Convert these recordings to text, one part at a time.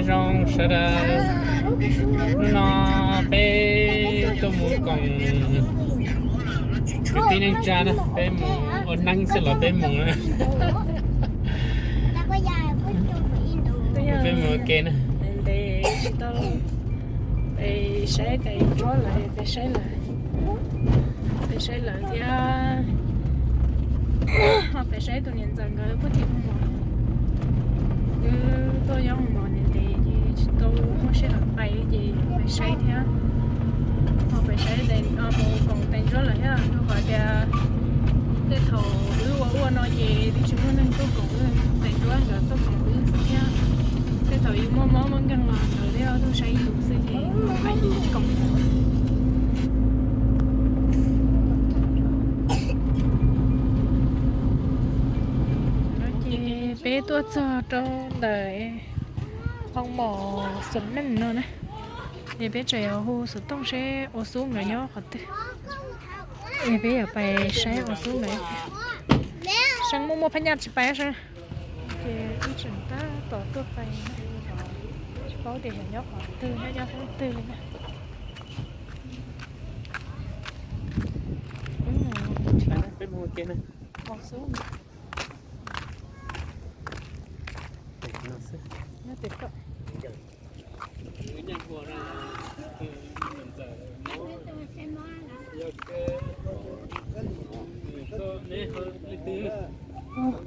Zoo sawv daws, hnub no peb tuaj mus koom kwv tij neej tsa na, peb mus ua neeb xwb los peb mus na. Peb mus ua ke na. Peb saib tais ntsuab lawm, peb saib lawm, peb saib lawm thiab. Peb saib tus niam ntxawm nkawd puag tim mus, wb tuaj nyob mus ntev ntev ces tsis tau muaj sij hawm pais ces peb saib thiab. Ho peb saib mus koom tais ntsuab lawm thiab, rau qhov tias tej thaum wb ua ua no ces twb tsis muaj neeg tuaj koom wb, tais ntsuab nkawd tuaj koom wb xwb thiab. Tej thaum yus muaj mob muaj nkeeg los nkawd thiaj tuaj saib yus xwb ces pais koom. No ces peb tuaj txog rau ntawm hoo mom xom neej no na, es peb tseem yuav hu xov tooj seb Ua Xub nkawd nyob qhov twg, es peb yuav pais saib Ua Xub nkawd. Seeb muaj muaj phab nyaj tsis pais seeb. Ces wb tseem tab tom tuaj pais, tsis paub tias xyov nyob qhov twg, nyob nyob qhov twg li na. Peb mus ua ke na. Ua Xub. Nyob tim koj.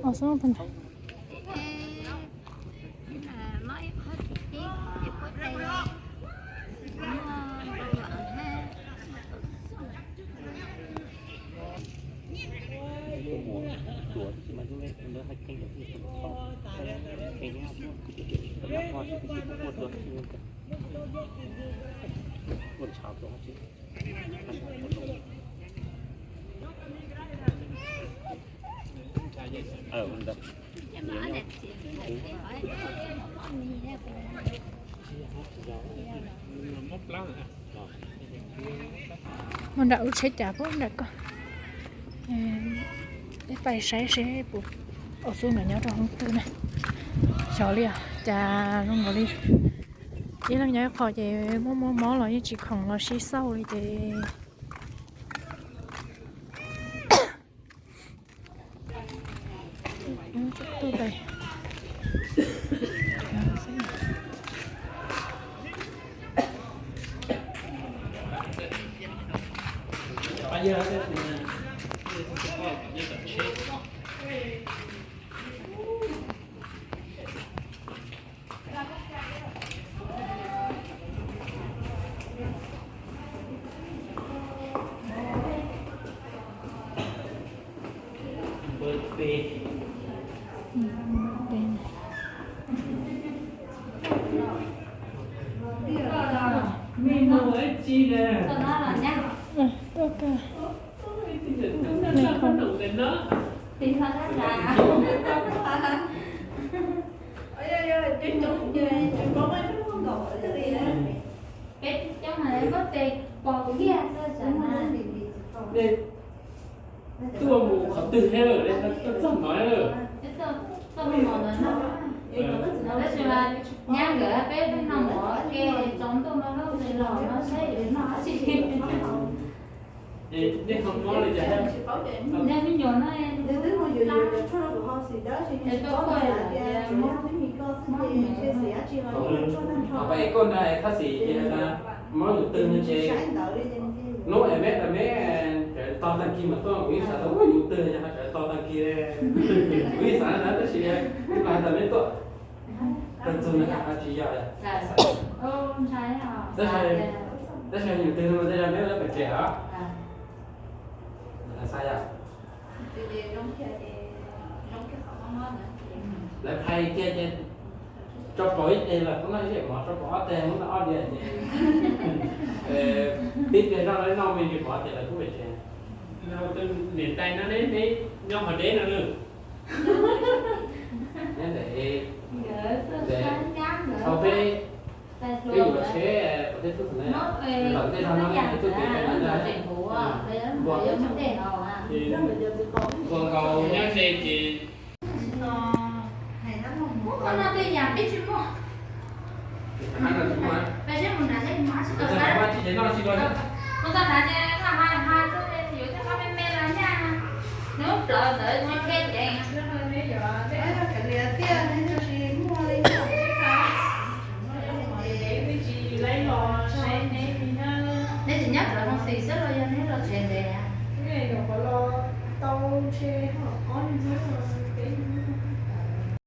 Ua Xub pes tsawg? Mus nram lub tsheb cav puag nram koj. Peb pais saib seb puas, Ua Xub nkawd nyob rau hoob twg na. Xyov li os, cas zoo nkaus li ib leeg nyob ib qho ces muaj muaj mob los yeej tsis khoom los sib xauj li ces. Tuaj mus qhov twg thiab lawm, tuaj txog no lawm. Tab sis mas nyab nkawd peb no mov ke tsaus ntuj no lub los no seb yuav noj tsi. Nej ho mob li cas? Nej me nyuam no, es tuaj kuaj, pab es koj nrag thab xis ces mob nyuj twg no ces hnub es me rau me, tog tag kis mas tuaj, kuv yeej xav tias ua nyuj twg yog ho tseem tog tag kis, kuv yeej xav na tab sis tij laug hais tias me tuaj, tag txug na tsis yog. Tab sis nyuj twg no tej zaum me lawv pem tsev os. Xav yog lawv phais kiag ces tso pauv ib teg los kuv noj ib daim mov, tso pauv ob teg muab noj ob diav ces tib pliag zoj lawv noj me ntsis mov ces lawv kuj pem tsev. Niam tais no neb nyob hauv deb no lawm. Nyob ntawm, ntawm thaum peb, peb yuav tsheb, peb tuaj txog ntawd, tom ntej zog no peb tuaj kev peb ntawd ntag. Npua nkaus nyob ze ces. Ua no tej yam peb tsis muaj. Peb seb mus nrad seb mas tsis tau. Mus txog nrad ces koj hais hais xwb, yuav tej qab me me los nyaj, hnub plaws ntawd tsis phem ces. Neb tsis nyob cov hoo xis xwb los yog neb los tsev ntev?